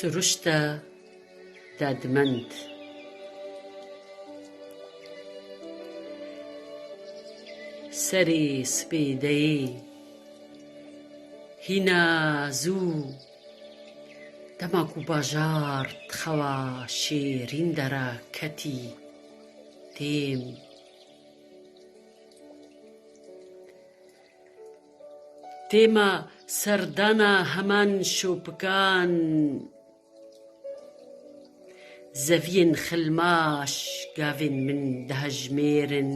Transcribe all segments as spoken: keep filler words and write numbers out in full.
Siruşte dedmend. Serê spêdeyê hîna zû, dema ku bajar di xewa şêrîn de re ketî, têm. Têma serdana heman şopikan, zeviyên xilmaş gavên min dihejmêrin.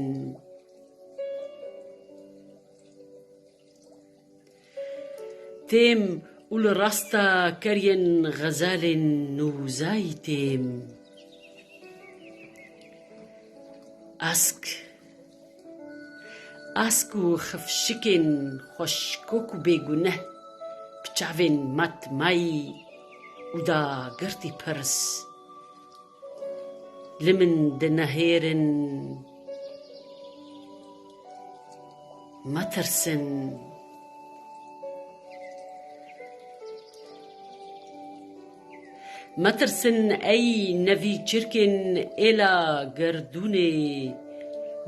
Têm û li rasta keriyên xezalên nûzayî têm. Ask, ask û xifşikên xweşkok û bêguneh bi çavên matmayî û dagirtî pirs li min dinihêrin. Metirsin. Metirsin ey nevî çirkên êla gerdûnê,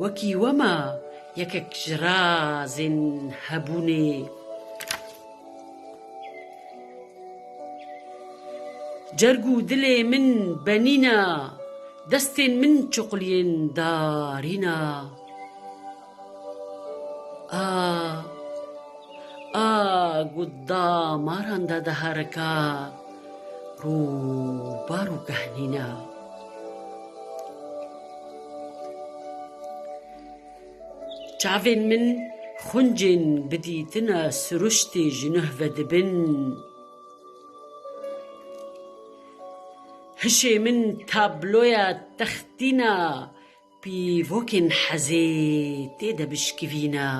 wekî we ma yekek ji razên hebûnê. Cerg û dilê min benîna, destên min çuquliyên darîna. A, a ku damaran de diherika, rûbar û gehnîna. Çavên min xuncên bi dîtina siruştê ji nuh vedibin. Hişê min tabloya textîna pîvokên hezê tê de bişkivîna.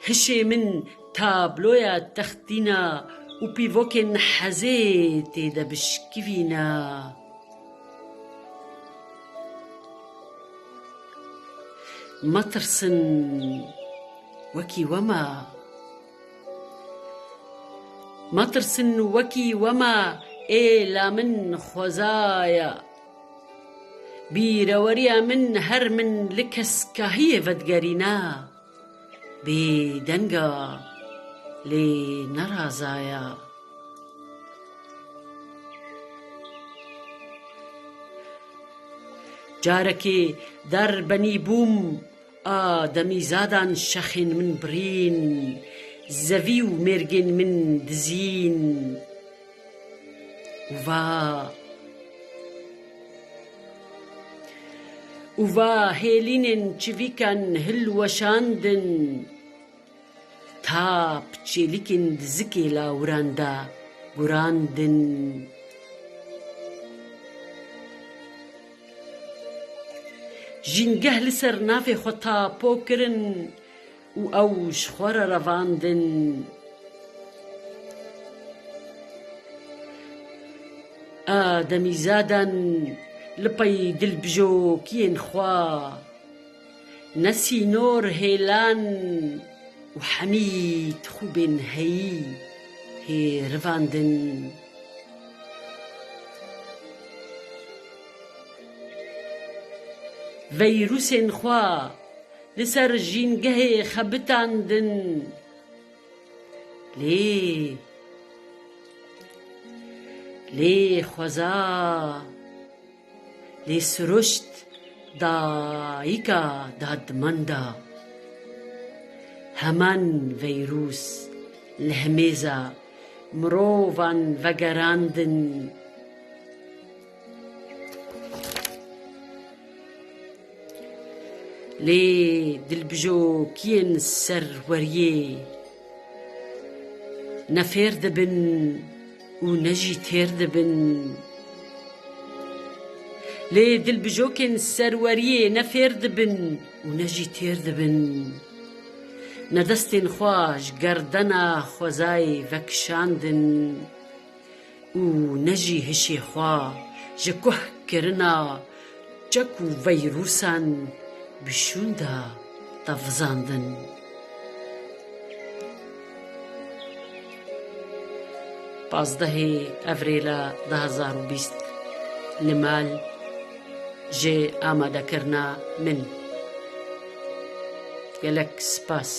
Hişê min tabloya textîna û pîvokên hezê tê de bişkivîna. Metirsin, wekî we ma. Metirsin, wekî we ma êla min xwezaya. Bîreweriya min her min li keskahiyê vedigerîna. Bêdenga lê nerazaya. Carekê derbenî bûm, a demîzadan şexên min birîn, zevî û mêrgên min dizîn. Û va, û va hêlînên çivîkan hilweşandin. Tap çêlikên dizikê lawiran de gurandin. Jîngeh li ser navê xwe tapo kirin û ew ji xwe re revandin. A demîzadan li pey dilbijokiyên xwe. Ne sînor hêlan û hemî tixûbên heyî hê rivandin. Veyrûsên xwe li ser jîngehê xebitandin. Lê, lê xweza, lê siruşt dayika dadmenda. Heman veyrûs li himêza mirovan vegerandin. Lê dilbijokiyên serweriyê ne fêr dibin û ne jî têr dibin. Lê dilbijokên serweriyê ne fêr dibin û ne jî têr dibin. Ne destên xwe ji gerdena xwezayê vekişandin. Û ne jî hişê xwe ji kuhkirina çek û veyrûsan bi şûn de tevizandin. pazdehê Evrêla du hezar û bîst li mal ji amadekirina min. Gelek spas.